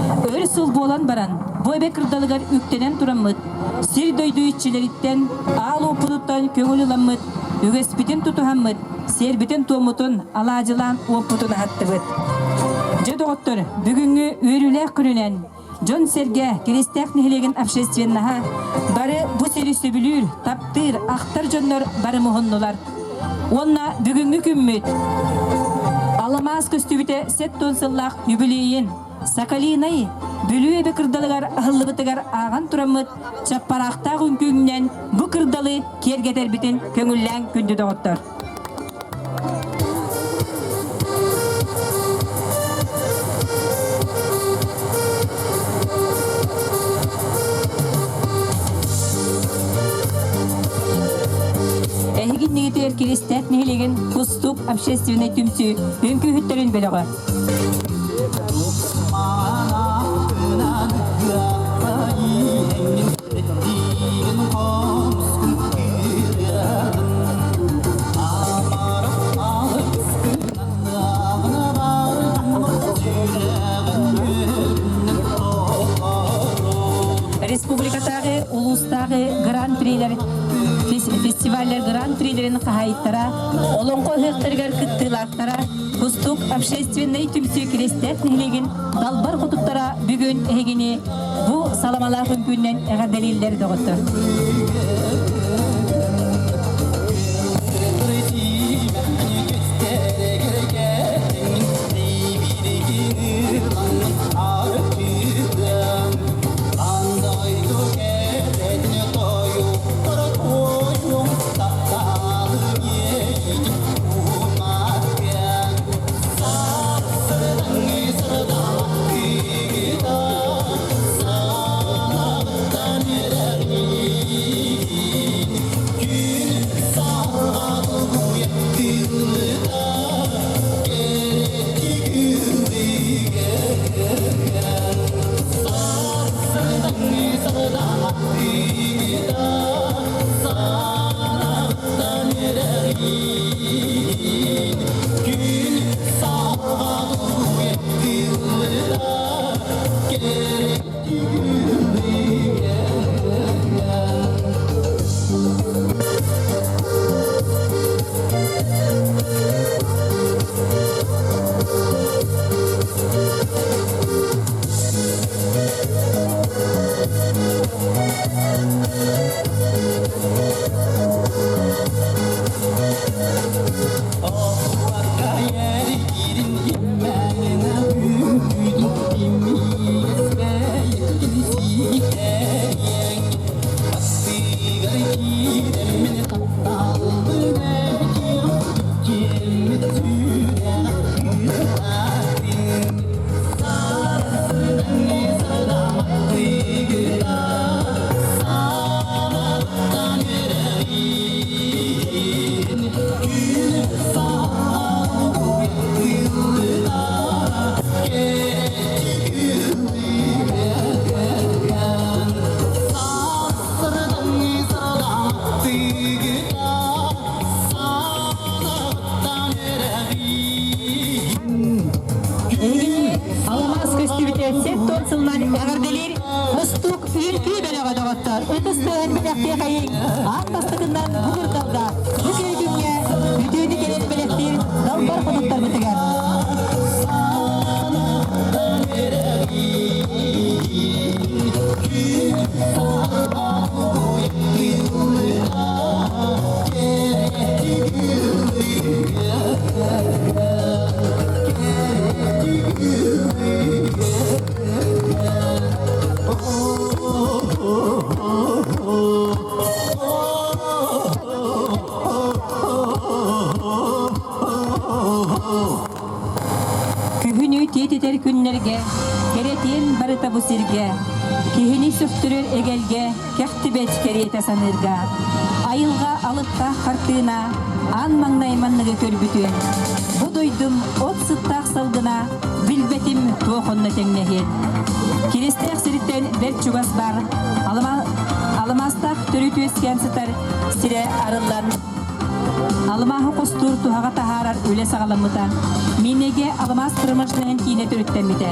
Өр сыл буолан баран, бу эбэ кырдалыгар үктэнэн тураммыт, сир-дойду иччилэриттэн, аал уоппутуттан көҥүл ыламмыт, үгэспитин тутуһаммыт, сиэрбитин-туоммутун алаадьылаан уоппутун аһаттыбыт. Дьэ, доҕоттор, бүгүҥҥү үөрүүлээх күнүнэн дьон-сэргэ Киристээх нэһилиэгин общественноһа бары бу сири сөбүлүүр, таптыыр, ахтар дьоннор бары муһуннулар. Уонна бүгүҥҥү күммүт Аламаас көстүбүтэ 70 сыллаах юбилейин Сакалинай Бүлүү эбэ кырдалыгар аһыллыбытыгар ааҕан тураммыт чаппараахтаах үҥкүүннэн бу кырдалы киэргэтэрбитин көҥүллээн күндү доҕоттор. Эһиги иннигитигэр Киристээх нэһилиэгин Кустук общественнай түмсүү үҥкүүһүттэрин бөлөҕө. Республикатааҕы, улуустааҕы гран-прилэр фестиваллар гран-прилэрин хаһаайыттара, Олоҥхо ыһыахтарыгар кыттыылаахтара, Кустук общественнай түмсүү Киристээх нэһилиэгин далбар хотуттара бүгүн эһигини бу саламалаах үҥкүүннэн эҕэрдэлииллэр доҕоттор. Эһигини Алмаас көстүбүтэ 70 сылынан эҕэрдэлиир Мустук үҥкүү бөлөҕө доҕоттор ытыс тыаһын бэлэхтиэхэйиҥ аан бастакыннан бу курдалга бу күҥҥэ үтүөнү кэлэн бэлэхтиир далбар хотуттарбытыгар. Күһүнү тиэтитэр күннэргэ, кэрэтиэн барыта бу сиргэ, киһини сөхтөрөр эгэлгэ кэхтибэт кэриэтэ саныырга, айылҕа алыптаах хартыына аан маҥнай манныгы көрбүтүөн, бу дойдум от сыттаах салгына билбэтим туох онно тэҥнэһиэн. Киристээх сириттэн бэрт чугас бар, алмаастаах төрүт үөскээн сытар сирэ арыллан Алмааһы хостуур туһаҕа таһаарар үлэ саҕаламмыта. Минэгэ алмаас промышленноһын киинэ төрүттэммитэ.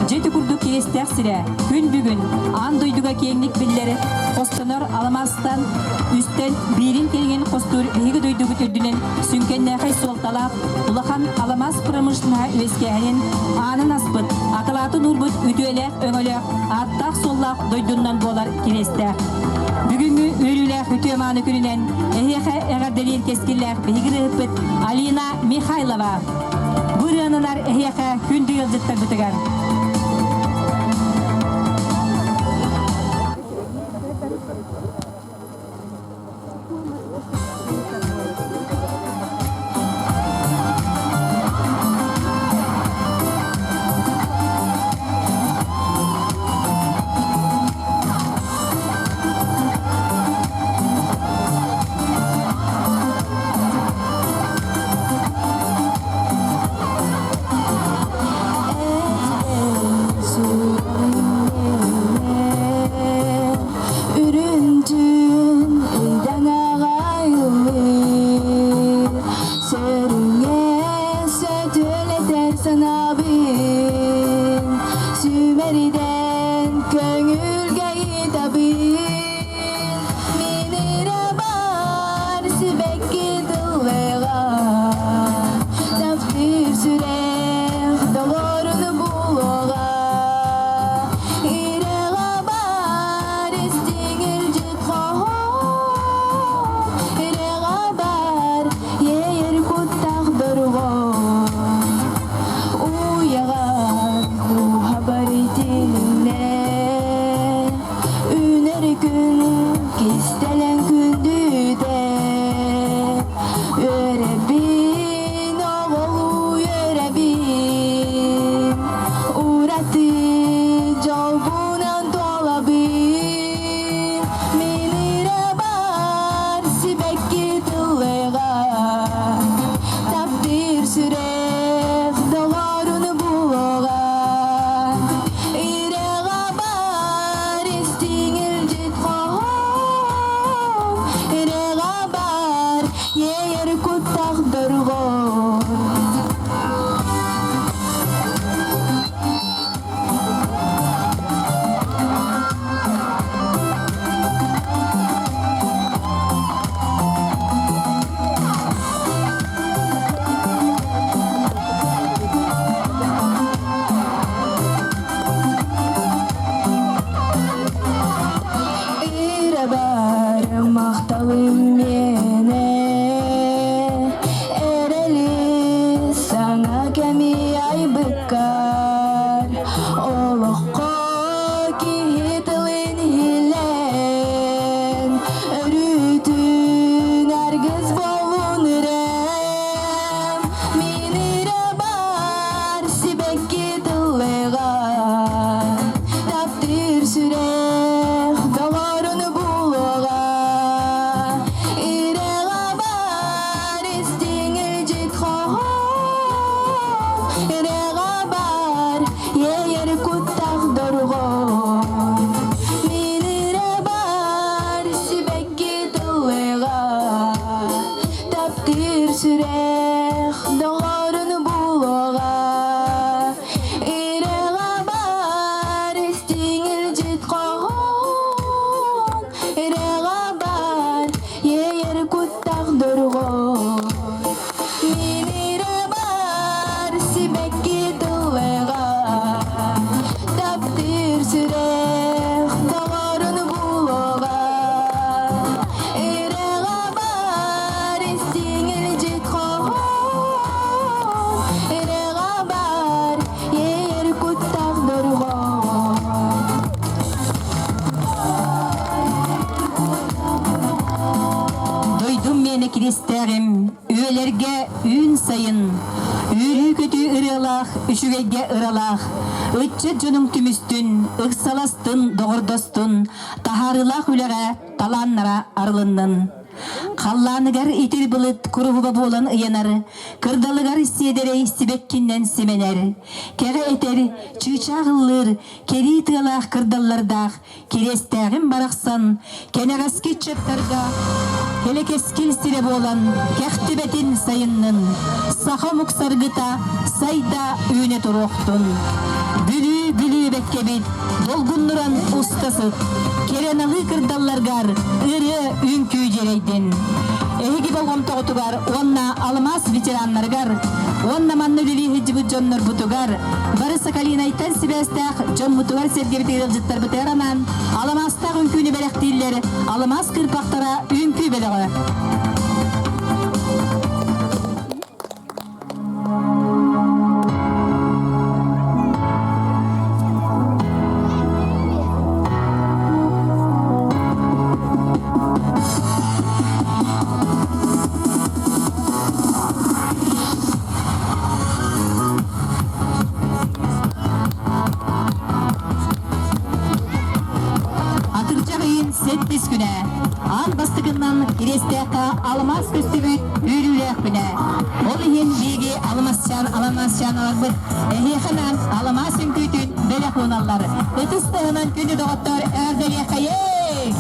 Дьэ ити курдук киристээх Кириэстээх сирэ күн бүгүн аан дойдуга киэҥник биллэр хостонор алмаастан үстэн биирин кэриҥин хостуур биһиги дойдубут үрдүнэн сүҥкэннээхэй суолталаах улахан алмаас промышленноһа үөскээһинин аанын аспыт, акылаатын уурбут үтүөлээх өҥөлөөх ааттаах-суоллаах дойдунан буолар Кириэстээх. Бүгүҥҥү үөрүүлээх үтүө мааны күнүнэн эһиэхэ эҕэрдэлиир кэскиллээх биһиги ырыаһыппыт Алина Михайлова. Бу ырыананар эһиэхэ күндү ыалдьыттарбытыгар. Үрүн түүн ыйдаҥаҕа ыллыыр, Сөрүҥэ сөтүөлэтэр санаабын, Сүүмэрдэн көҥүлгэ ыытабын. Мин эрэ бар сибэкки тыллыга, Таптыыр сүрэх доҕорун булуоҕа. Ирэҕэ бар истиҥ илдьит хоһоон, Ирэҕэ бар иэйэр куттах дорҕоон. Уйаҕар дууһабар итиннэ, Үүнэр күн кистэлэҥ күндүтэ. Үөрэбин, оҕолуу үөрэбин, Ураты дьолбунан туолабын. Мин эрэ бар сибэкки тыллыга, Таптыыр сүрэх доҕорун булуоҕа. Ирэҕэ бар истиҥ илдьит хоһоон, Ирэҕэ бар иэйэр куттах дорҕоон. Ирэбэр махталым миэнэ, эрэли саҥа кэми айбыккар, олоххо киһи тылын иһиллээн, өрүүтүн аргыс буолун үрэм. Мин эрэ бар сибэкки тыллыга, таптыыр сүрэх доҕорун булуоҕа. Ирэҕэ бар истиҥ илдьит хоһоон, ирэҕэ бар иэйэр куттах дорҕоон. Мин эрэ бар сибэкки тыллыга, таптыыр сүрэх доҕорун булуоҕа. Ирэҕэ бар истиҥ илдьит хоһоон, ирэҕэ бар иэйэр куттах дорҕоон. Мин эрэ бар сибэкки тыллыга, таптыыр сүрэх доҕорун булуоҕа. Ирэҕэ бар истиҥ илдьит хоһоон, ирэҕэ бар иэйэр куттах дорҕоон. Дойдум миэнэ киристээҕим, үөлэргэ үүн сайын, үөрүү-көтүү ырыалаах, үчүгэйгэ ыралаах, ыччат дьонуҥ түмүстүн, ыксаластын, доҕордостун, таһаарыылаах үлэҕэ талааннара арылыннын. Халлааныгар итир былыт куруһуба буолан ыйанар, кырдалыгар сиэдэрэй сибэккиннэн симэнэр, кэҕэ этэр, чыычаах ыллыыр, кэрии тыалаах кырдаллардаах Кириэстээҕим барахсан кэнэҕэски ыччаттарга кэлэкэскил сирэ буолан кэхтибэтин сайыннын, саха омук саргыта сайда үүнэ туруохтун. Бүлүү Бүлүү. Эбэккэбит долгуннуран уста сыт, кэрэналыы кырдалларгар ырыа үҥкүү дьиэрэйдин. Эһиги болҕомтоҕутугар уонна алмаас ветераннарыгар уонна манна үлэлии сылдьыбыт дьоннорбутугар бары Сахалинайтан сибээстээх дьоммутугар-сэргэбитигэр ыалдьыттарбытыгар анаан алмаастаах үҥкүүнү бэлэхтииллэр алмаас кырпахтара үҥкүү бөлөҕө. Атырдьах ыйын сэттис күнэ. Аан бастакыннан Кириэстээххэ алмаас көстүбүт үөрүүлээх күнэ. Ол иһин биһиги алмасчаан алмасчааналарбыт эһиэхэ анаан алмаас үҥкүүтүн бэлэх ууналлар. Ытыс таһынан күндү доҕоттор эҕэрдэлиэххэйиҥ!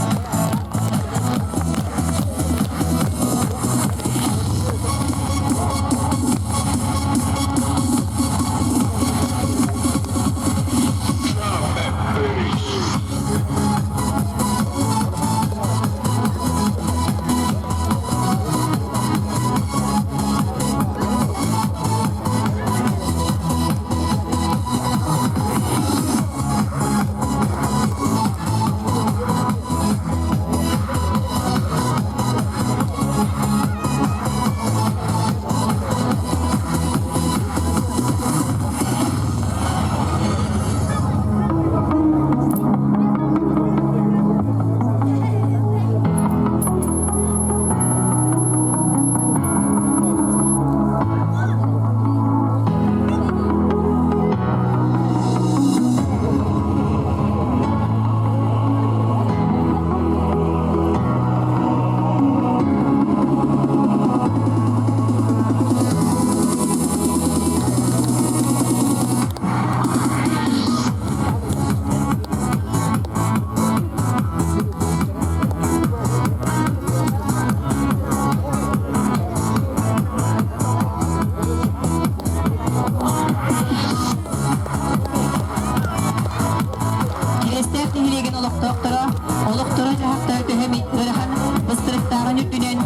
Кириэстээх нэһилиэгин олохтоохторо олохторо-дьаһахтара төһө ыарахан быстарыктааҕын үрдүнэн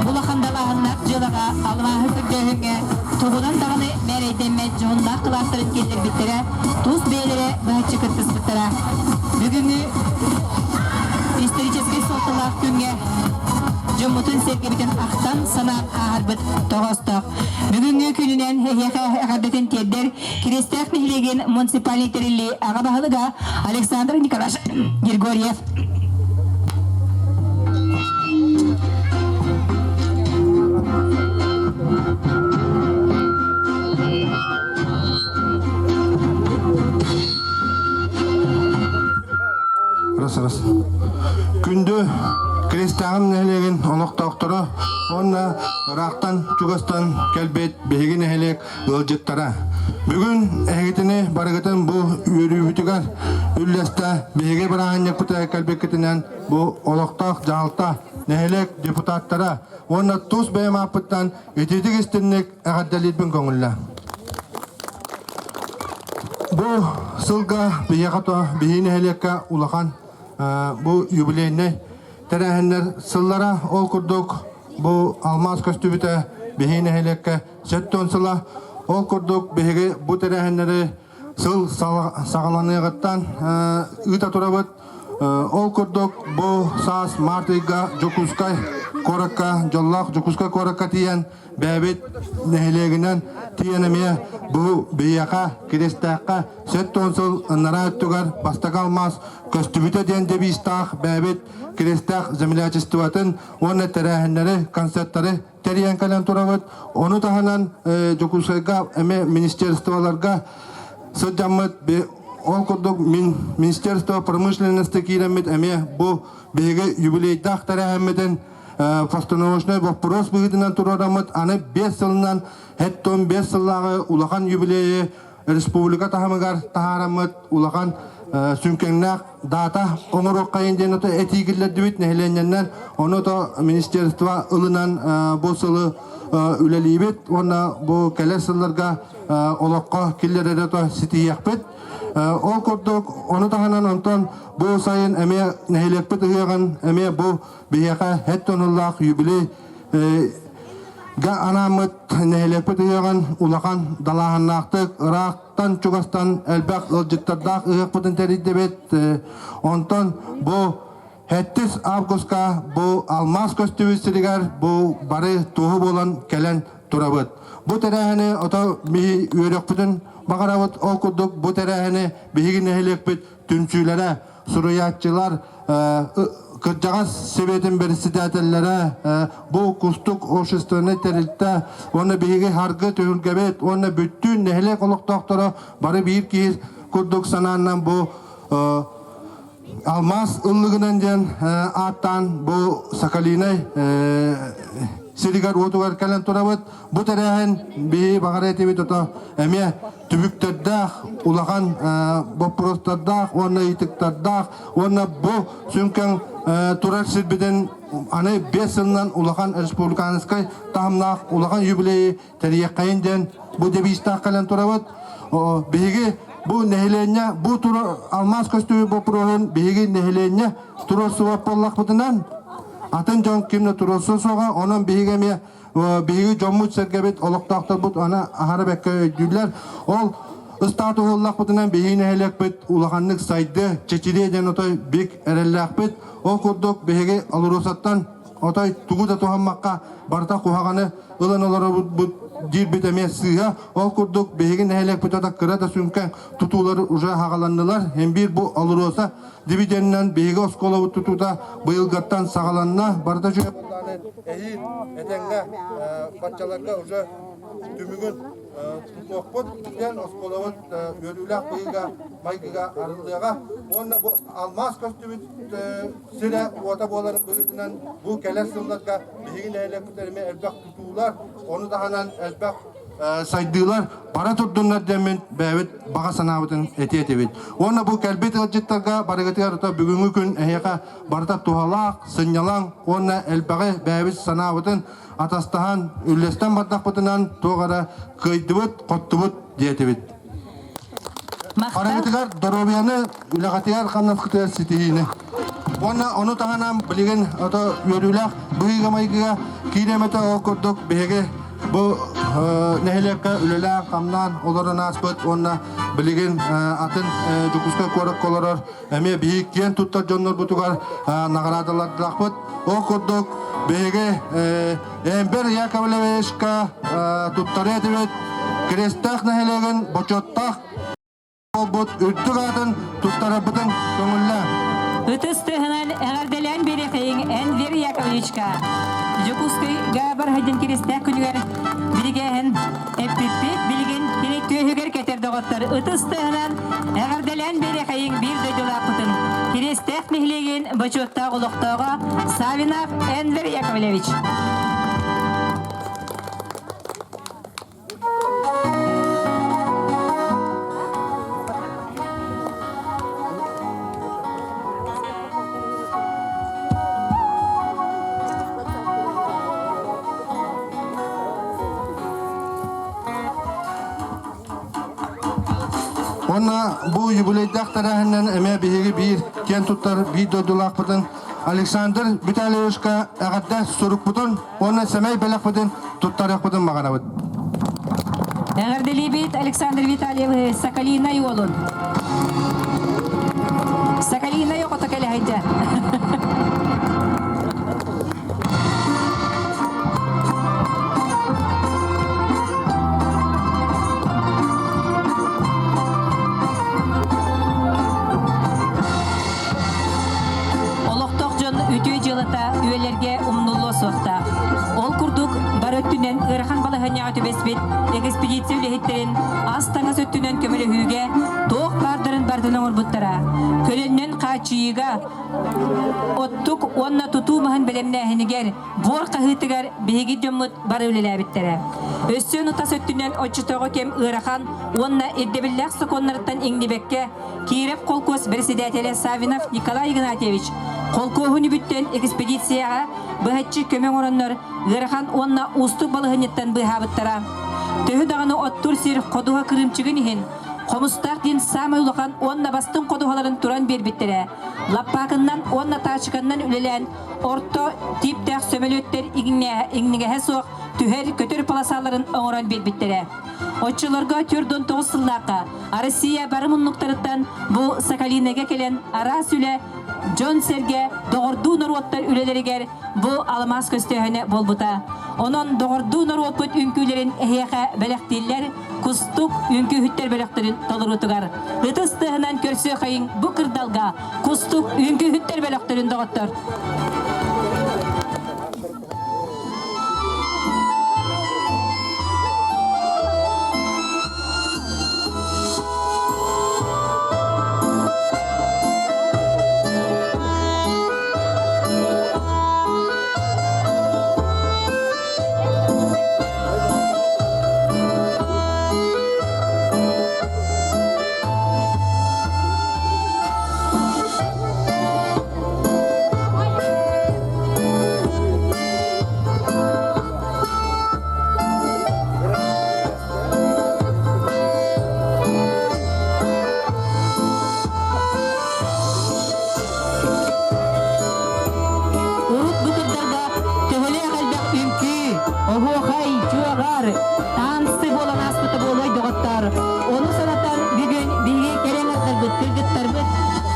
улахан далааһыннаах дьыалаҕа алмааһы көрдөөһүҥҥэ тугунан даҕаны мээрэйдэммэт дьоһуннаах кылаастарын киллэрбиттэрэ, тус бэйэлэрэ быһаччы кыттыспыттара. Бүгүҥҥү историческай суолталаах күҥҥэ дьоммутун-сэргэбитин ахтан санаан ааһарбыт тоҕоостоох. Бүгүҥҥү күнүнэн эһиэхэ эҕэрдэтин тиэрдэр Кириэстээх нэһилиэгин муниципальнай тэриллии аҕа баһылыга Александр Николаевич Григорьев. Раз, раз. Күндү Киристааҕым нэһилиэгин олохтоохторо уонна ыраахтан чугастан кэлбит биһиги нэһилиэк ыалдьыттара. Бүгүн эһигитини барыгытын бу үөрүүбүтүгэр үллэстэ биһиги бырааһынньыкпытыгар кэлбиккитинэн бу олохтоох дьаһалта, нэһилиэк депутаттара уонна тус бэйэм ааппыттан итиитик истинник эҕэрдэлиирбин көҥүллэ. Бу сылга биһиэхэ то биһи нэһилиэккэ улахан бу юбилейнай тэрээһиннэр сыллара ол курдук бу алмаас көстүбүтэ биһи нэһилиэккэ 70 сыла ол курдук биһиги бу тэрээһиннэри сыл саҕаланыаҕыттан ыыта турабыт. Ол курдук бу саас март ыйга Дьокуускай куоракка, дьоллоох Дьокуускай куоракка тиийэн бэйэбит нэһилиэгинэн тиийэн эмиэ бу биһиэхэ Кириэстээххэ 70 сыл ынараа өттүгэр бастакы алмаас көстүбүтэ диэн девизтаах бэйэбит Кириэстээх землячествотын уонна тэрээһиннэри, концерттары тэрийэн кэлэн турабыт. Ону таһынан Дьокуускайга эмиэ министерстволарга сылдьаммыт ол курдук мин Министерство промышленности киирэммит эмиэ бу биһиги юбилейдаах тэрээһиммитин постановочнай боппуруос быһыытынан туруораммыт аны 5 сылынан хэттон 5 сыллааҕы улахан юбилейы республика таһымыгар таһаараммыт улахан сүҥкэҥнээх даата оҥоруоххайын диэн ото этии киллэрдибит нэһилиэнньэннэн ону то министерство ылынан бу сылы үлэлиибит уонна бу кэлэр сылларга олоххо киллэрэрэ то ситиһиэхпит. Ол курдук, ону таһынан онтон бу сайын эмиэ нэһилиэкпит ыһыаҕын эмиэ бу биһиэхэ һэт тоннуллаах юбилей га анааммыт нэһилиэкпит ыһыаҕын улахан далааһыннаахтык ыраахтан чугастан элбэх ыалдьыттардаах ыһыахпытын тэрийдибит. Онтон бу 7 августка бу алмаас көстүбүт сиригэр бу бары туоһу буолан кэлэн турабыт. Бу тэрээһини ото биһи үөрөхпүтүн баҕарабыт. Ол курдук бу тэрээһини биһиги нэһилиэкпит түмсүүлэрэ, суруйааччылар, кырдьаҕас сэбиэтин бэрэссэдээтэллэрэ, бу Кустук общественнай тэрилтэ уонна биһиги Харгы түһүлгэбит уонна бүттүүн нэһилиэк олохтоохторо бары биир киһи курдук санааннан бу Алмаас ыллыгынан диэн ааттаан бу Сахалинай сиригэр-уотугар кэлэн турабыт. Бу тэрээһин биһи баҕар этибит ото эмиэ түбүктэрдээх, улахан боппуруостардаах уонна ыйытыктардаах уонна бу сүҥкэҥ турар сирбитин аны 5 сылынан улахан республиканскай таһымнаах улахан юбилейи тэрийиэххэйин диэн бу девизтаах кэлэн турабыт. Биһиги бу нэһилиэнньэ бу тур алмаас көстүүбүт боппуруоһун биһиги нэһилиэнньэ туруорсубат буоллахпытынан атын дьон ким да туруорсуо суоҕа. Онон биһиги эмиэ биһиги дьоммут-сэргэбит, олохтоохторбут аны аһара бэккэ өйдүүллэр. Ол ыстаатуһуллахпытынан биһиги нэһилиэкпит улаханнык сайды, чэчириэ диэн отой бик эрэллээхпит. Ол курдук биһиги Алросаттан отой тугу да туһаммакка барыта куһаҕаны ылан олоробут диирбит эмиэ сыыһа. Ол курдук биһиги нэһилиэкпит ото кыра да сүҥкэн тутуулар уже хаҕаланнылар. Эмбиир бу Алроса дивиденинэн биһиги оскуолабыт тутуута быйылгаттан саҕаланна. Барыта үчүгэй эһиил этэҥҥэ баччаларга уже түмүгүн тутуохпут диэн оскуолабыт үөрүүлээх быйыга майгыга арыллыаҕа уонна бу алмаас көстүбүт сирэ уота буоларын быһыытынан бу кэлэр сылларга биһиги нэһилиэкпит эмиэ элбэх тутуулар ону таһынан элбэх сайдыылар бара турдуннар диэммин бэйэбит баҕа санаабытын этиэ этибит. Уонна бу кэлбит ыалдьыттарга барыгытыгар бүгүҥҥү күн эһиэхэ барыта туһалаах, сынньалаҥ уонна элбэҕи бэйэбит санаабытын атастаһан, үллэстэн бардахпытынан туох эрэ кыайдыбыт, хоттубут диэтибит. Барыгытыгар доруобуйаны, үлэҕитигэр, хамнаскытыгар ситиһиини. Уонна ону таһынан билигин ото үөрүүлээх быһыыга-майгыга киирэмэтэ ол курдук биһиги бу нэһилиэккэ үлэлээн-хамнаан олорон ааспыт уонна билигин атын Дьокуускай куоракка олорор эмиэ биһиги киэн туттар дьоннорбутугар наҕараадалардаахпыт. Ол курдук биһиги Эмбер Яковлевичка туттарыа этибит Крестаах нэһилиэгин бочуоттаах буолбут үрдүк аатын туттарарбытын көҥүллээ. Ытыс тыаһынан эҕэрдэлээн биэриэхэйиҥ Энвер Яковлевичка. Дьокуускайга барһайдын Киристээх күнүгэр биригээһин эппиппит билигин кини түөһүгэр кэтэр доҕоттор ытыс тыаһынан эҕэрдэлээн биэриэхэйиҥ биир дойдулаахпытын Кириэстээх нэһилиэгин бочуоттаах олохтооҕо Савинов Энвер Яковлевич. Уонна бу юбилейдаах тэрээһиннэн эмиэ биһиги биир киэн туттар биир дойдулаахпытын Александр Витальевичка эҕэрдэ сурукпутун уонна сэмэй бэлэхпитин туттарыахпытын баҕарабыт. Эҕэрдэлиибит Александр Витальевы Сахалина уолун. Сахалина оҕото кэлэһэйдэ. Олохтоох дьон үтүө дьыалата үйэлэргэ умнуллуо суохтаах. Ол курдук, бары өттүнэн ыарахан балаһыанньаҕа түбэспит экспедиция үлэһиттэрин ас-таҥас өттүнэн көмөлөһүүгэ туох баардарын барытын оҥорбуттара. Көлөннөн хааччыйыыга, оттук уонна тутуу маһын бэлэмнээһинигэр, буор хаһыытыгар биһиги дьоммут бары үлэлээбиттэрэ. Өссө тас өттүнэн оччотооҕу кэм ыарахан уонна ирдэбиллээх сокуоннарыттан иҥнибэккэ Киров холкуос бэрэссэдээтэлэ Савинов Николай Игнатьевич холкуоһун үбүттэн экспедицияҕа быһаччы көмө оҥороннор ыарахан уонна уустук балаһыанньаттан быыһаабыттара. Төһө даҕаны оттуур сир ходуһа кырыымчыгын иһин, Хомустаах диэн саамай улахан уонна бастыҥ ходуһаларын туран биэрбиттэрэ. Лаппаакыннан уонна таачыканнан үлэлээн орто тииптээх сөмөлүөттэр иҥнигэһэ суох түһэр көтөр полосаларын оҥорон биэрбиттэрэ. Оччолорго 49 сыллаахха Россия бары муннуктарыттан бу Сахалинага кэлэн араас үлэ дьон-сэргэ доҕордуу норуоттар үлэлэригэр бу алмаас көстөөһүнэ буолбута. Онон доҕордуу норуоппут үҥкүүлэрин эһиэхэ бэлэхтииллэр Кустук үҥкүүһүттэр бөлөхтөрүн толоруутугар. Ытыс тыаһынан көрсүөххэйиҥ бу кырдалга Кустук үҥкүүһүттэр бөлөхтөрүн доҕоттор. Урут бу кырдарга төһөлөөх элбэх үҥкүү, оһуохай, чуоҕар, таансы буолан ааспыта буолуой доҕоттоор. Ону санатан бүгүн биһиги кэлэн ырдарбыт кыргыттарбыт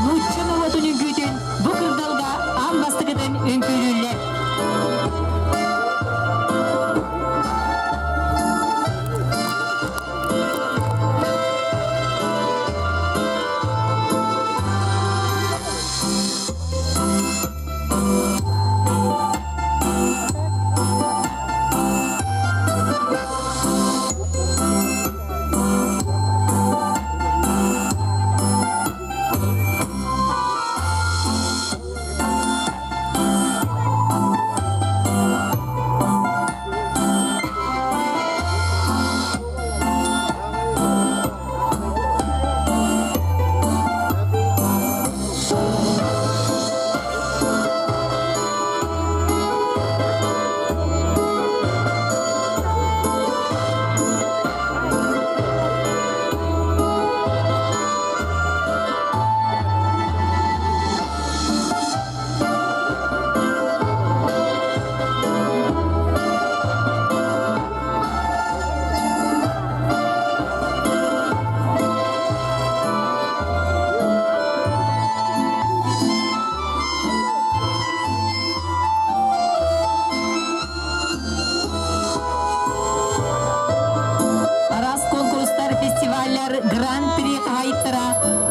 нуучча норуотун үҥкүүтүн бу кырдалга аан бастакытын үҥкүүлүүллэр. Араас конкурстар, фестиваллар, гран-при хаһаайыттара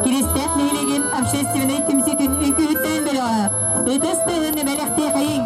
Киристээх нэһилиэгин общественнай түмсүүтүн үҥкүүһүттэрин бөлөҕө ытыс тыаһын бэлэхтиэхэйиҥ!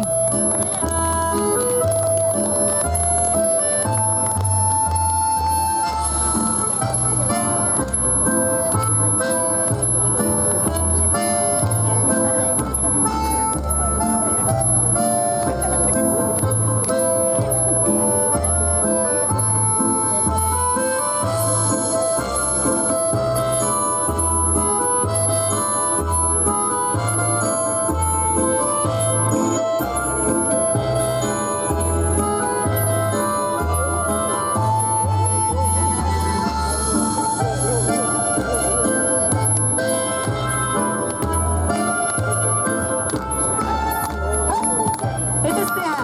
Ытыс тыаһа!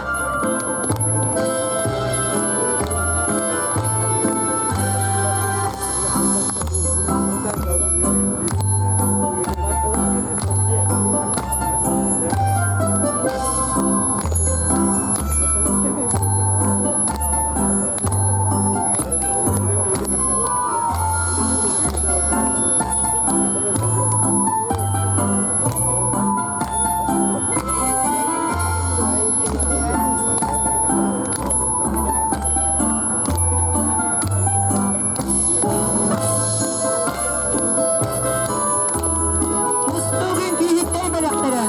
Устук үҥкүүһүттэр бөлөхтөрө.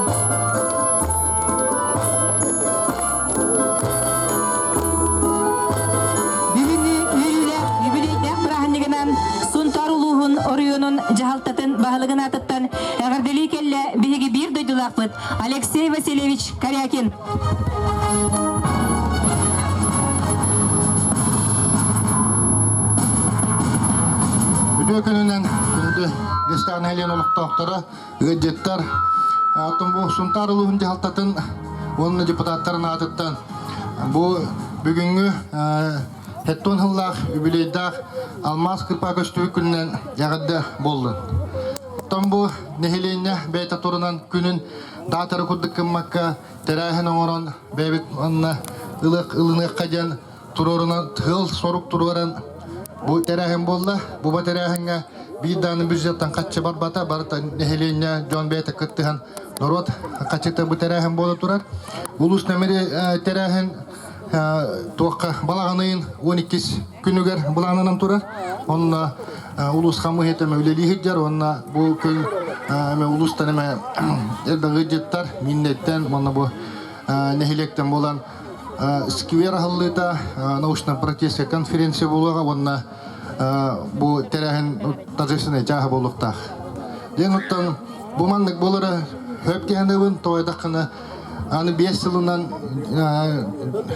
Бүгүҥҥү үөрүүлээх юбилейдээх бырааһынньыгынан Сунтаар улууһун оройуонун дьаһалтатын баһылыгын аатыттан эҕэрдэлии кэллэ биһиги биир дойдулаахпыт Алексей Васильевич Корякин. Үтүө күнүнэн күндү Дестан Хелен олохтоохторо, ыалдьыттар, оттон бу Сунтаар улууһун дьаһалтатын уонна депутаттарын аатыттан бу бүгүҥҥү Хеттон сыллаах юбилейдаах алмаас кырпа көстүү күнүнэн эҕэрдэ буоллун. Оттон бу нэһилиэнньэ бэйэтэ турунан күнүн даатары курдук гыммакка тэрээһин оҥорон бэйэбит манна ылыах ылыныахха диэн туруорунан тыал сорук туруоран бу тэрээһин буолла. Бу ба тэрээһиҥҥэ биир дааны бюджеттан хаччы барбата, барыта нэһилиэнньэ дьон бэйэтэ кыттыһан норуот хаччыта бу тэрээһин буола турар. Улуус нөмери тэрээһин туохха балаҕан ыйын 12 күнүгэр былаанынан турар. Онно улуус хамыыһыйата үлэлии сылдьар уонна бу күн улуустан эмэ элбэх ыалдьыттар Миннэттэн уонна бу нэһилиэктэн буолан сквер аһыллыыта научно-практическая конференция буолуоҕа уонна бу тэрээһин торжественнай чааһа буолуохтаах. Диэн оттон бу маннык буолара хөп диһаныбын тоойдаххына аны 5 сылынан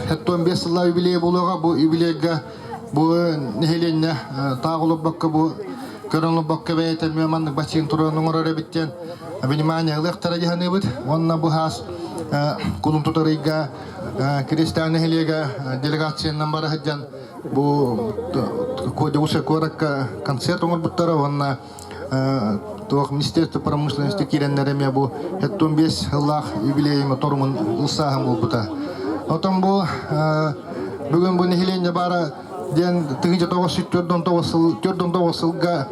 хеттон 5 сыллаа юбилей буолуоҕа бу юбилейга бу нэһилиэнньэ таах олорбокко бу көрөн олорбокко бэйэтэ эмиэ маннык бассейн туран оҥорор эбит диэн внимание ылыахтара дьаһаныыбыт уонна бу хаас кулун тутар ыйга Киристээн нэһилиэгэ делегациянан бара сылдьан бу Дьокуускай куоракка концерт оҥорбуттара уонна туох Министерство промышленности киирэннэр эмиэ бу 75 сыллаах юбилейым торумун ылсааһын буолбута. Отон бу бүгүн бу нэһилиэнньэ баара диэн 1949 сылга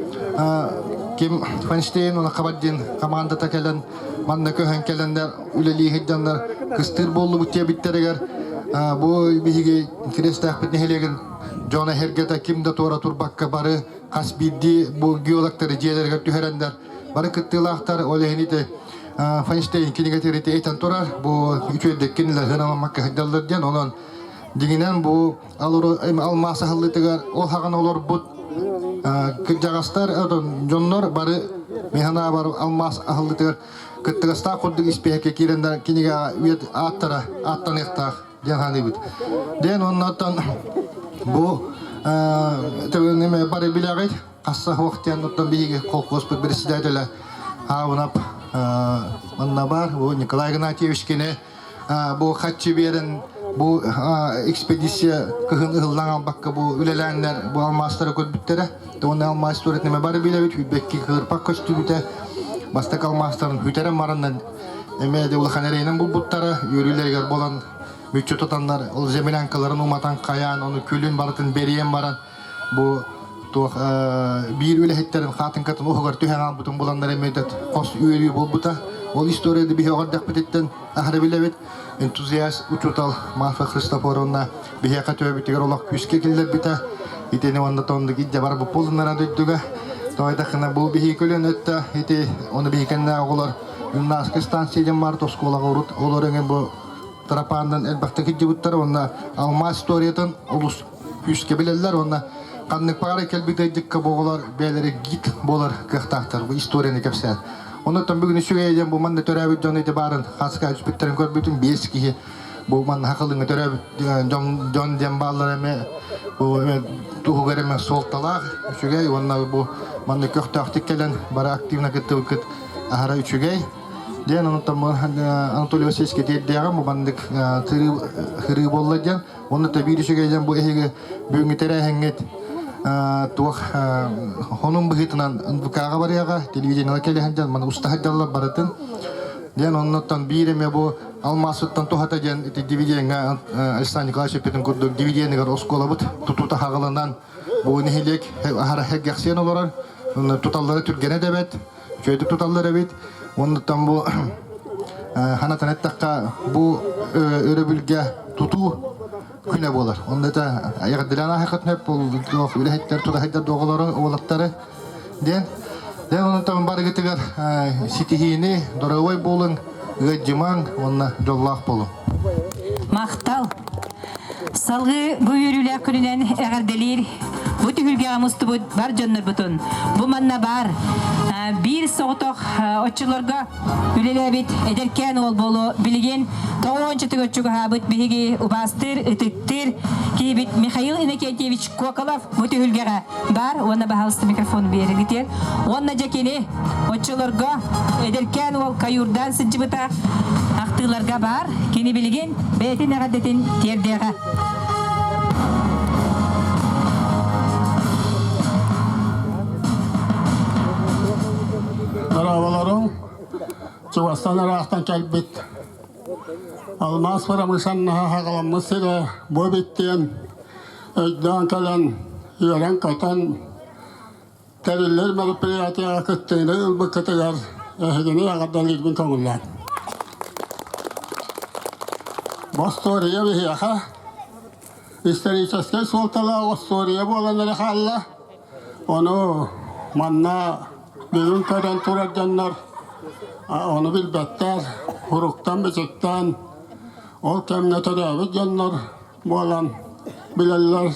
Ким Фанштейн уонна Хабардин командата кэлэн манна көһөн кэлэннэр үлэлии сылдьаннар кыстыыр буоллубут диэбиттэригэр бу биһиги Кириэстээхпит нэһилиэгин дьоно эһэргэтэ ким да туора турбакка бары хас биирдии бу геологтары дьиэлэригэр түһэрэннэр бары кыттыылаахтар ол иһин ити Файнштейн кинигэтигэр ити этэн турар бу үчүгэйдик кинилэр сыаналаммакка сылдьаллар диэн онон дьиҥинэн бу алмаас аһыллыытыгар ол хаҕан олорбут кырдьаҕастар дьоннор бары механаабар алмаас аһыллыытыгар кыттыгастаах курдук испиэһэккэ киирэннэр кинигэ үйэт ааттара ааттаныахтаах диэн саныыбыт. Диэн оннуттан бу төгүнүм бары билэҕит хасса суох диэн оттон биһиги колхозпут председателэ Аунап манна бар бу Николай Игнатьевич кини бу хаччы биэрэн бу экспедиция кыһын ыһыллан албакка бу үлэлээннэр бу алмаастары көрбүттэрэ. Уонна алмаас туретнеме бары билэбит хүлбэкки кыырпак көстүбүтэ бастакы алмаастарын хүтэрэн бараннан эмиэ де улахан эрэйинэн булбуттара үөрүүлэригэр буолан мүччү тутаннар ол землянкаларын уматан хайаан ону күлүн барытын бэрийэн баран бу туох биир үлэһиттэрин хаатыҥкатын уһугар түһэн хаалбытын буланнар эмиэ хос үөрүү буолбута. Ол историяны биһи оҕордохпутуттан аһары билэбит. Энтузиаст учуутал Марфа Христофоровна биһиэхэ төбөбүтүгэр олох күүскэ киллэрбитэ. Итини уонна тоннук иддэ бар буппулуннара дойдуга. Тоойдахына бу биһи көлөн өттө ити ону биһикэннэ оҕолор Юннаска станция диэн баар оскуолаҕа урут олор эҥин бу Тарапаанынан элбэхтик кырдьыбыттар уонна алмаас историятын олус күүскэ билэллэр уонна ханнык баҕарар кэлбит ыйдыкка бу оҕолор бэйэлэрэ гид буолар кыахтаахтар бу историяны кэпсээн. Оннуттан бүгүн үчүгэй диэн бу манна төрөөбүт дьон ити баарын хаска түспүттэрин көрбүтүм биэс киһи бу манна хахылыҥҥа төрөөбүт дьон дьон диэн бааллар эмэ бу эмэ туһугар эмэ суолталаах үчүгэй уонна бу манна көхтөөхтүк кэлэн бары активно кыттыбыккыт аһара үчүгэй. Диэн онтон Анатолий Васильевичка тиэрдиэҕим бу маннык хырыы буолла диэн. Онно тэбиир үчүгэй диэн бу эһиги бүгүҥҥү тэрээһиҥҥит туох хонун быһыытынан НВК-ҕа барыаҕа, телевидениеҕа кэлэ сылдьан маны уста сылдьаллар барытын. Диэн оннуттан биир эмэ бу алмаасыттан туһата диэн ити дивидеҥҥэ Александр Николаевич эппитин курдук дивиденигэр оскуолабыт тутуута хаҕыланан бу нэһилиэк аһара сэргэхсийэн олорор. Туталлара түргэнэ да эбэт. Үчүгэйдик туталлар эбит. Оннуттан бу ханатан эттэххэ, бу өрөбүлгэ тутуу күнэ буолар. Онно это эҕэрдэлээн ааһыаххытын сөп, ол үлэһиттэр тутаһыйдар доҕолору, уолаттары диэн. Дьэ, онтон барыгытыгар ситиһиини, доруобай буолуҥ, ыалдьымаҥ уонна дьоллоох буолуҥ. Махтал! Салгыы бу үөрүүлээх күнүнэн эҕэрдэлиир бу түһүлгэҕэ мустубут бар дьоннорбутун, бу манна баар. Биир соҕотох оччолорго үлэлээбит эдэркээн уол буолуо билигин тоҕуончатыгар чугаһаабыт биһиги убаастыыр, ытыктыыр киһибит Михаил Иннокентьевич Коколов бу түһүлгэҕэ баар уонна баһаалыста микрофон биэригитиэр. Уонна дьэ кини оччолорго эдэркээн уол каюрдаан сылдьыбыта ахтыыларга баар. Кини билигин бэйэтин эҕэрдэтин тиэрдиэҕэ. Дорооболоруҥ, чугастан ыраахтан кэлбит алмаас промышленноһа хаҕаламмыт сирэ бу эбит диэн өйдөөн кэлэн, үөрэн-көтөн тэриллэр мероприятиеҕа кыттыыны ылбыккытыгар эһигини эҕэрдэлиирбин көҥүллээн. Бу остуоруйа биһиэхэ историческай суолталаах остуоруйа буолан эрэ хаалла. Ону манна бүгүн көрөн турар дьоннор ону билбэттэр, уруктан-бичиктэн ол кэмҥэ төрөөбүт дьоннор буолан билэллэр.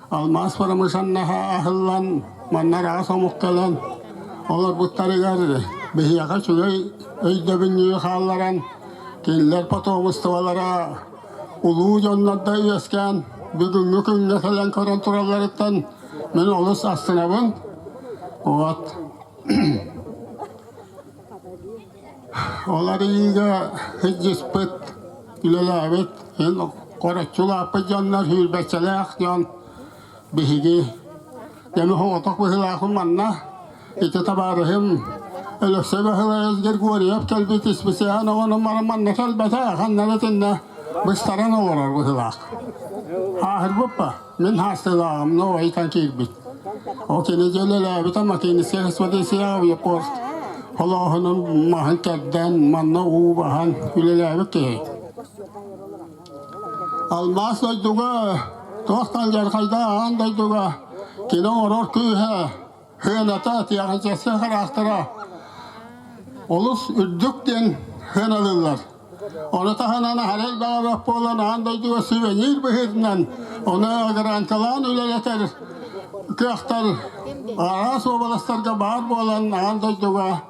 Алмаас промышленноһа аһыллан, манна араас омук кэлэн олорбуттарыгар биһиэхэ үчүгэй өйдөбүнньүгү хаалларан, кинилэр потомстволара улуу дьоннор да үөскээн, бүгүҥҥү күҥҥэ кэлэн көрөн туралларыттан мин олус астынабын. Вот. Ол арыйыыга сылдьыспыт, үлэлээбит, хороччу улааппыт дьоннор сүүрбэччэлээх дьон биһиги дьону соҕотох быһыылаахпын манна ити табаарыһым Өлөксөй Баһылайыс Григорьев кэлбит исписээн оҕону баран манна кэлбэтэ ханна эрэ итиннэ быстаран олорор быһыылаах. Ааһырбыппа мин хаастыылааҕым новайтан киирбит. Ол кини дьөлөлөөбүтэ Макинскай экспедиция авиапорт холооһунун маһын кэрдэн манна уу баһан үлэлээбит киһи. Алмаас дойдуга туохтан дьархайдаах аан дойдуга кини оҥорор күүһэ сыаната тиэхиньикэскэй хараахтара олус үрдүк диэн сыаналыыллар. Ону таһынан аһара элбэҕэ буолан аан дойдуга сувенир быһыытынан ону гранкалаан үлэлэтэр кыахтар араас уобаластарга баар буолан аан дойдуга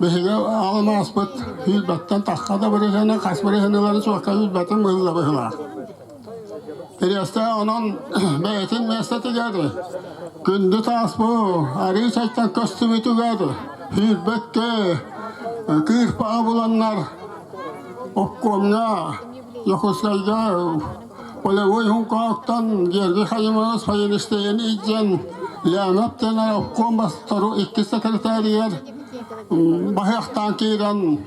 биһиги алмааспыт сүүрбэттэн тахха да бырыһыаны хас бырыһыанылары суокка сүүрбэтин быһыла быһылаах. Кириэстээх онон бэйэтин миэстэтигэр күндү таас бу арыы чайтан көстүбүтүгэр сүүрбэккэ кыырпаҕа буланнар обкомҥа Дьокуускайга полевой Хонконгтан Георгий Хаимович Файенштейн илдьэн Леонид диэн обком бастару иккис секретаригэр баһыахтаан киирэн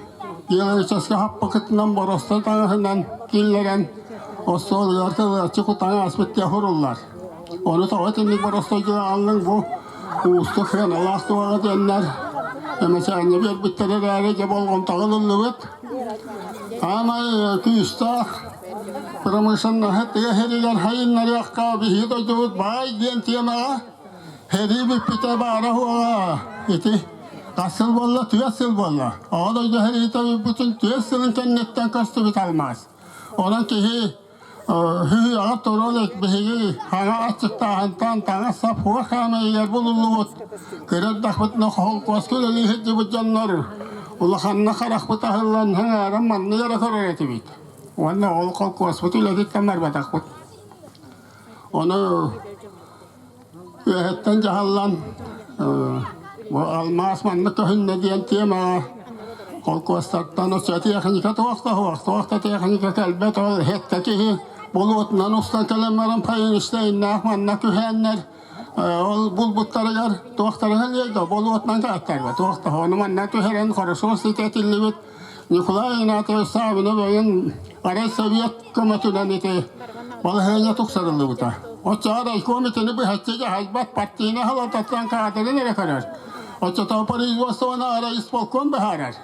Геологическай хаппыкытынан боростой таҥаһынан киллэрэн остуолугар кылыаччы кутан ааспыт диэн суруллар. Ону тоҕо итинник боростойдуу ааллыҥ бу уустук сыаналаах туһаҕа диэннэр эмэчээнньэ биэрбиттэр эрээри дьэ болҕомтоҕо ылыллыбыт. Аамай күүстээх промышленноһы тыа сиригэр сайыннарыахха биһиги дойдубут баай диэн тиэмэҕэ Сэрии бүппүтэ баара-суоҕа ити хас сыл буолла? Түөрт сыл буолла. Оҕо дойду сэриитэ бүппүтүн түөрт сылын кэнниттэн көстүбүт алмаас. Онон киһи сүһүөҕэ туруон биһиги хаҥа аччыктааһынтан таҥас-сап хуор хаамайыгар булуллубут кыра эрдэхпитинэ холкуоска үлэлии сылдьыбыт дьоннор улаханна харахпыт аһыллан хаҥааран маннык эрэ көрөр этибит. Уонна ол холкуоспут үлэтиттэн барбатахпыт. Ону Үөһэттэн дьаһаллан бу алмаас маннык көһүннэ диэн тиэмэҕэ холкуостартан өссө тиэхиньикэ туох да суох, туох да тиэхиньикэ кэлбэт, ол сэттэ киһи болуотунан устан кэлэн баран Файнштейннаах манна түһээннэр ол булбуттарыгар туохтара хэлиэй да болуотунан кааттарга туох да ону манна түһэрэн хорошо ситэтиллибит Николай Игнатьевич Саввина бэйэн арай Совет көмөтүнэн ити балаһыанньа тупсарыллыбыта. Оччоҕо райком итини быһаччы дьаһайбат партийнай салалтаттан каадырын эрэ көрөр. Оччотоҕу производствоны арай исполком быһаарар.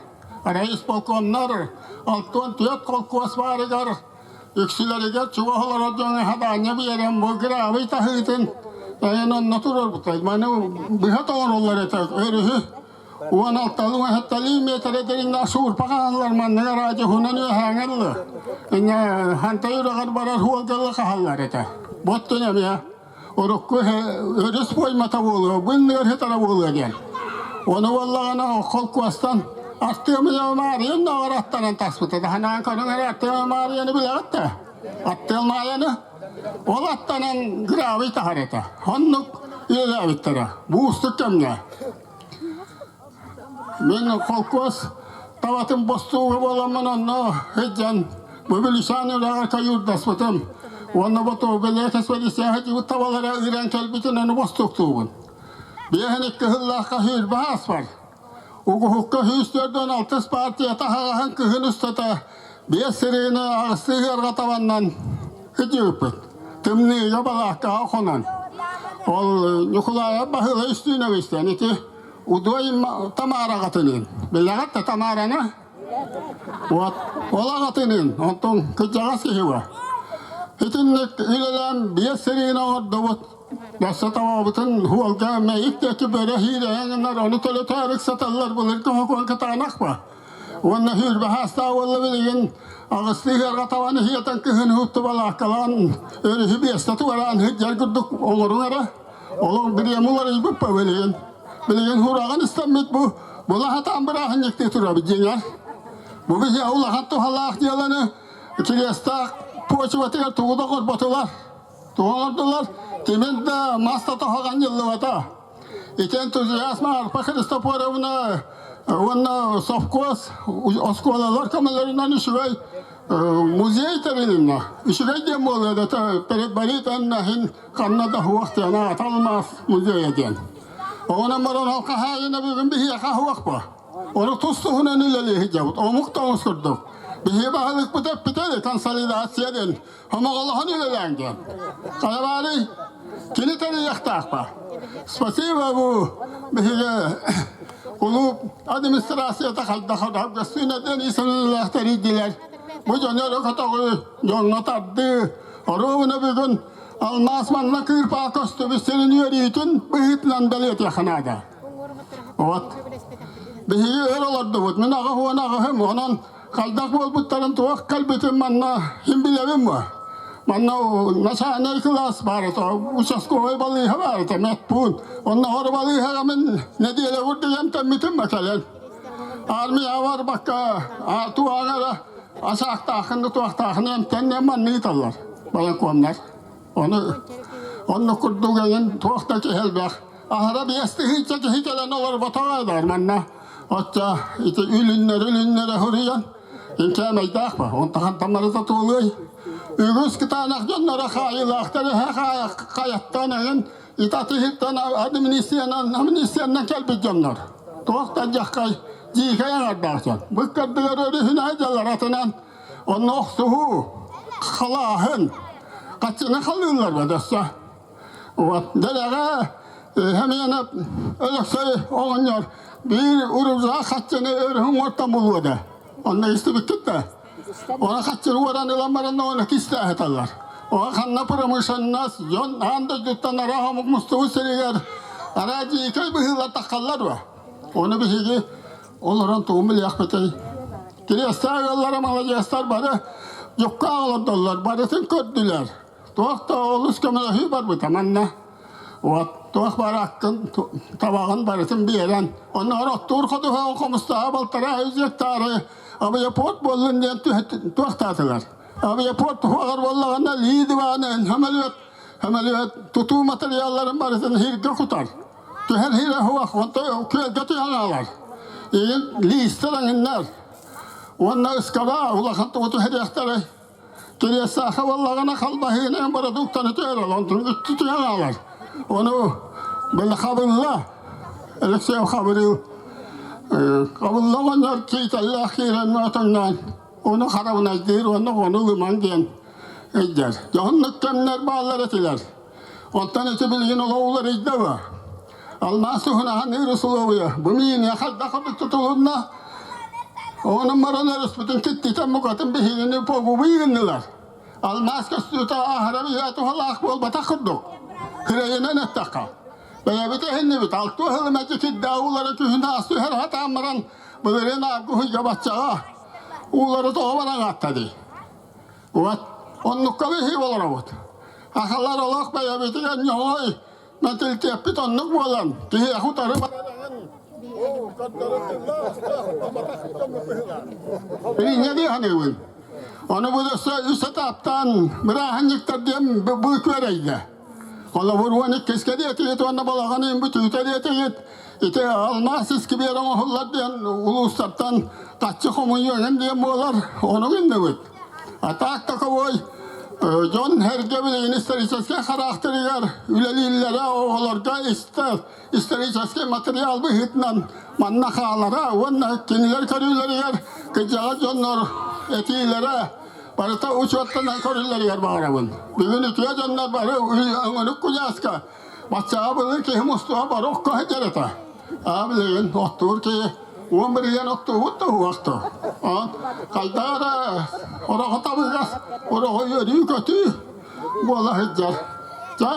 Арай исполкомнар 64 холкуос баарыгар үксүлэригэр чугас олорор дьоҥҥо хадаанньа биэрэн бу гравий таһыытын эйэн онно туруорбуттар. Маны быһа тоҥороллор этэ өрүһү 16 сэттэлии миэтэрэ дириҥнээх суурпа хаһаллар маннык радиоһунан үөһээҥҥэ дылы инньэ хантай үрэҕэр барар суолга дылы хаһаллар этэ боттун эмиэ урукку өрүс поймата буолуо бу иннигэр сытара буолуо диэн. Ону буоллаҕына холкуостан Артыамыйа Маарыйа наҕар аттанан таспыта. Ханаан көрүҥ эрэ Артыамыйа Маарыйаны билэҕит да? Аттыал Маайаны ол аттанан гравий таһар этэ. Оннук үлэлээбиттэрэ. Бу уустук кэмҥэ. Мин холкуос табатын бостууга буоламмын онно сылдьан бу Бүлүсээн үрэҕэр каюрдаспытым. Уонна бу бэлиэ экспедиция сылдьыбыт табалара ыран кэлбитин ону бостууктуубун. Биэһин икки сыллаахха сүүрбэ ааспар. Угуһукка 146 партия таһаҕаһын кыһын устата биэс сырыыны аҕыстыы ыарҕа табаннан сылдьыбыппыт. Тымныыга балааккаҕа хонон. Ол Ньукулаайап Баһылай Үстүүнэбистэн ити Удой Тамара аҕатыныын. Билэҕит да Тамараны? Вот, ол аҕатыныын, онтон кырдьаҕас киһи бар. Итинник үлэлээн биэс сырыыны оҥордубут. Өссө табабытын уолга мэйик диэки бөрө иирэһэн ону төлөтөөрүк саталлар былыргы хокуон кытаанах ба. Уонна сүүрбэ саастаах уолла билигин аҕыстыы ыарҕа табан иһиэтэн кыһын уһуктубалааккалаан өрүһү биэстэ туораан сылдьар курдук оҥоруҥ эрэ. Олох бириэмэ уларыйбыт ба билигин. Билигин хураҕын истэммит бу була сатаан бырааһынньыктыы турабыт дьиҥэр. Бу биһиэхэ улахан туһалаах дьыаланы Кириэстээх почватыгар тугу да оҥорботулар. Тугу оҥордулар? Тимир да мас да тоһоҕон ньыллыбата. Ити энтузиазм Арпа Христофоровна уонна совхоз оскуолалар көмөлөрүнэн үчүгэй музей тэрилиннэ. Үчүгэй диэн буолуо да предварительно иһин ханна да суох диэн аата алмаас музейа диэн. Онон баран ол хаһаайына бүгүн биһиэхэ суох бу. Ону тус-туһунан үлэлии сылдьабыт. Омук тоҥус курдук. Биһиги баһылыкпыт эппитэ консолидация диэн Хомоҕолоһон үлэлээҥ диэн. Хайабаарый? Кини тэрийиэхтээх Спасибо бу биһиги кулууп администрацията хайдах гостиная диэн исэнилээх тэрийдилэр. Бу дьону өрө көтөҕүү, дьоҥҥо тардыы, оруобуна бүгүн алмаас манна кыырпаа көстүбүт сирин үөрүүтүн быһыытынан бэлиэтиэххэ наада. Вот. Биһиги өр олордубут. Мин аҕа уон аҕыһым, онон Хайдах буолбуттарын туох кэлбитин манна ким билэбин бу. Манна начальнай кылаас баар этэ, участковай балыыһа баар этэ, медпуун. Онно хор балыыһаҕа мин нэдиэлэ курдук эмтэммитим ба кэлэн. Армия барбакка туаҕа эрэ асаахтаахын да туохтаахын эмтэннэ манна ыыталлар военкомнар. Ону онно курдук эҥин туох да киһи элбэх. Аһара биэс тыһыынча киһи кэлэн олорботоҕо эдэр манна. Оччо ити үлүннэрэ-үлүннэрэ суруйан инчээмэйдээх ба, онтон тамарыта туолуой. Үгүс кытаанах дьонноро хаайыылаахтар эһэ хайаттан эҥин итатыһыттан администрациянан амнистиянан кэлбит дьоннор. Туох да дьаххай дьиикэй аҥардаах дьон. Быккардыгар өрүһүнэ дьаллар атынан онно охсуһуу, халааһын, хаччыны халыыллар бөдөссө. Вот дэлэҕэ Хэмиэнэ Өлөксөй оҕонньор биир урузаах хаччыны өрүһүн уоттан булуо да. Онно истибиккит да. Оны хаччыны уоран ылан баран оны кистээһэталлар. Оҕо ханна промышленность дьон аан дойдуттан араа омук мустубут сиригэр араа дьиикэй быһыылар таххаллар ба. Ону биһиги олорон тугу билиэхпитий? Кириэстээх ыаллара маладьыастар бары дьукка олордоллор, барытын көрдүлэр. Туох да олус көмөлөһүү барбыта манна. Вот туох баар аккын, табаҕын барытын биэрэн, оннооҕор оттуур ходуһаҕын хомустааҕа балтараа үс гектары авиапорт буоллун диэн туохтаатылар. Авиапорт туһугар буоллаҕына Ли диваны самолет, самолет тутуу материалларын барытын иһиргэ кутар. Түһэр иһирэ суох, онто күөлгэ түһэн хаалар. Игин лиистэр эҥиннэр. Уонна ыскаба улахан тугу түһэриэхтэрэй. Кириэстээххэ буоллаҕына халбаһыынан бородууктаны түһэрэр, онтун үттү түһэн хаалар. Ону били хабылла, Алексей Хабырыыл хабылла оҕонньор киитэллээх киирэн отоҥноон ону харабынайдыыр уонна ону ылымаҥ диэн өйдөр. Дьоһуннук кэмнэр бааллар этилэр. Оттон ити билигин олох уларыйда дуо? Алмаас туһунан аныыр усулуобуйа бу миинэ хайдах курдук тутулунна? Онон баран өрүспүтүн киттитэн букатын биһигини погубуй гыннылар. Алмаас көстүүтэ аһара биһиэхэ туһалаах буолбатах курдук. Кыайынан эттэххэ. Бэйэбит эһиннибит, алтыа сыл мэлдьи кирдээх уулары күһүн аас түһэр сатаан баран, былырыын авгуһуйга баччаҕа уулары тоҕо баран аатта дии. Вот, оннукка биһиги олоробут. Ахалар олох бэйэбитигэр ньоҕой мэтилтиэппит оннук буолан, киһиэхэ утары баран. Билиҥҥэ саныыбын. Ону бу өссө үс этаптаан бырааһынньыктар диэн бу күөрэйдэ. Холобур 12-скэ диэтигит уонна балаҕан ыйын бүтүүтэ диэтигит. Ити алмаас искибиэр оҥоһуллар диэн улуустартан таччы хомуйуоҥун диэн буолар. Ону гынныбыт. А так таковой дьон эргэ билигин историческай характерыгар үлэлииллэрэ оҕолорго истэр историческай материал быһыытынан манна хаалара уонна кинилэр көрүүлэригэр кырдьаҕас дьоннор этиилэрэ барыта учуоттанан көрүллэригэр баҕарабын. Бүгүн үтүө дьоннор бары өҥөнүк куйааска баччаҕа былыр киһи мустуга бары окко сылдьар этэ. Аа билигин оттуур киһи 11 оттуубут да уохту. Хайдах эрэ ороҕо табыгас, ороҕо үөрүү-көтүү буола сылдьар. Дьэ,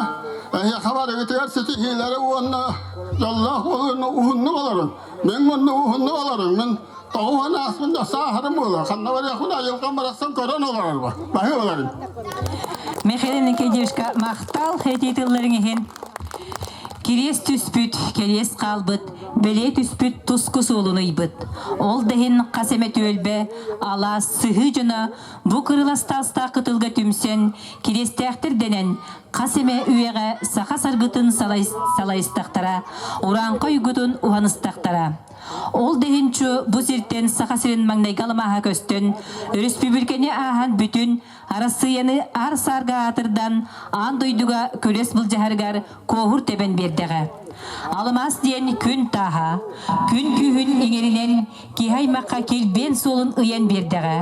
эһиэхэ барыгытыгар ситиһиилэри уонна дьоллоох буолууну уһуннук олорун. Мин мунну уһуннук олорун. Мин 90 ааспын да сааһырым буолар. Ханна барыахпын айылҕам барахсан көрөн олорор. Баһы олорун. Михаил Никитичка махтал этии тылларыҥ иһин. Кириэс түспүт, кэриэс хаалбыт, бэлиэ түспүт туску суолун ыйбыт. Ол да иһин хас эмэ түөлбэ, алаас, сыһыы дьоно бу кырылас таастаах кытылга түмсэн, кириэстээхтэр дэнэн, хас эмэ үйэҕэ саха саргытын салайыстахтара, урааҥхай уйгутун уһаныстахтара. Ол да иһин чу бу сиртэн Саха сирин маҥнайгы алмааһа көстөн, өрөспүүбүлүкэни ааһан бүтүн Арассыыйаны аар-саарга аатырдан, аан дойдуга күрэс былдьаһарыгар куоһур тэбэн биэрдэҕэ. Алмаас диэн күн тааһа, күн күүһүн иҥэринэн киһи аймахха килбиэн суолун ыйан биэрдэҕэ.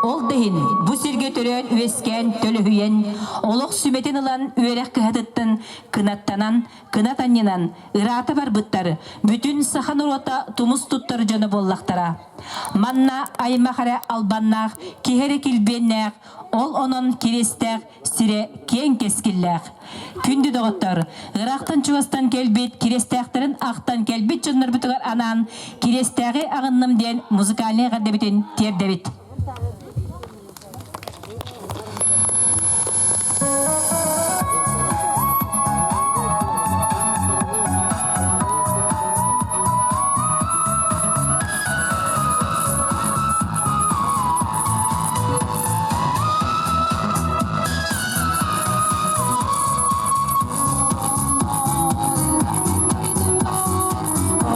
Ол да иһин бу сиргэ төрөөн-үөскээн төлөһүйэн, олох сүмэтин ылан үөрэх кыһатыттан кынаттанан, кынат анньынан ыраата барбыттар бүтүн саха норуота тумус туттар дьоно буоллахтара. Манна аймах эрэ албаннаах, киһи эрэ килбиэннээх, ол онон кириэстээх сирэ киэҥ кэскиллээх. Күндү доҕоттор, ыраахтан-чугастан кэлбит, кириэстээхтэрин ахтан кэлбит дьоннорбутугар анаан Кириэстээҕи аҕынным диэн музыкальнай эҕэрдэбитин тиэрдэбит.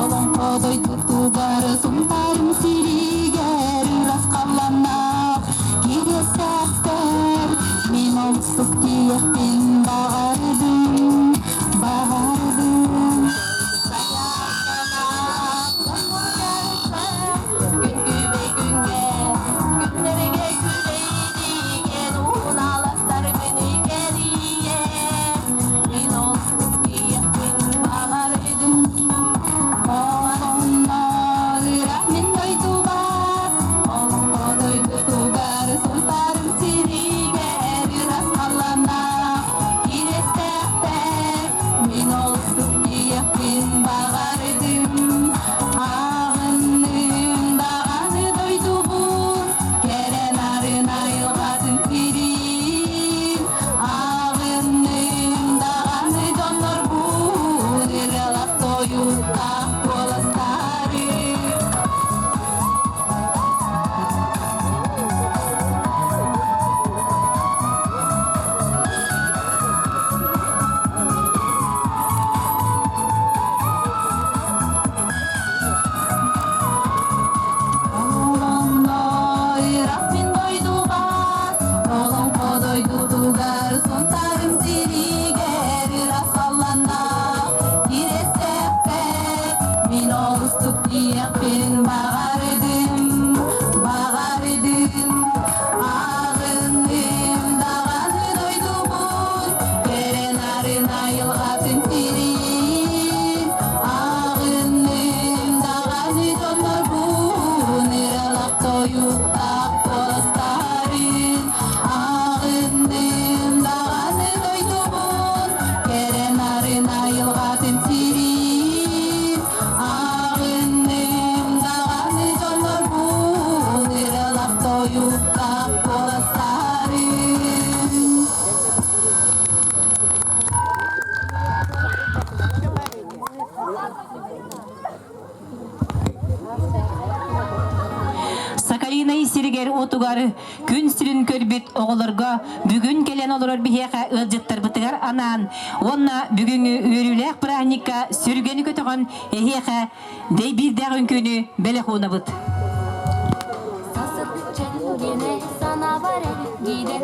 Олоҥхо дойдутугар Сунтаарым сиригэр ырас халлаан. Украина сиригэр-уотугар күн сирин көрбүт оҕолорго бүгүн кэлэн олорор биһиэхэ ыалдьыттарбытыгар анаан уонна бүгүҥҥү үөрүүлээх бырааһынньыкка сүргэни көтөҕөн эһиэхэ дэйбиирдээх үҥкүүнү бэлэх уунабыт. Сасыт чэнгене санавар эргиде.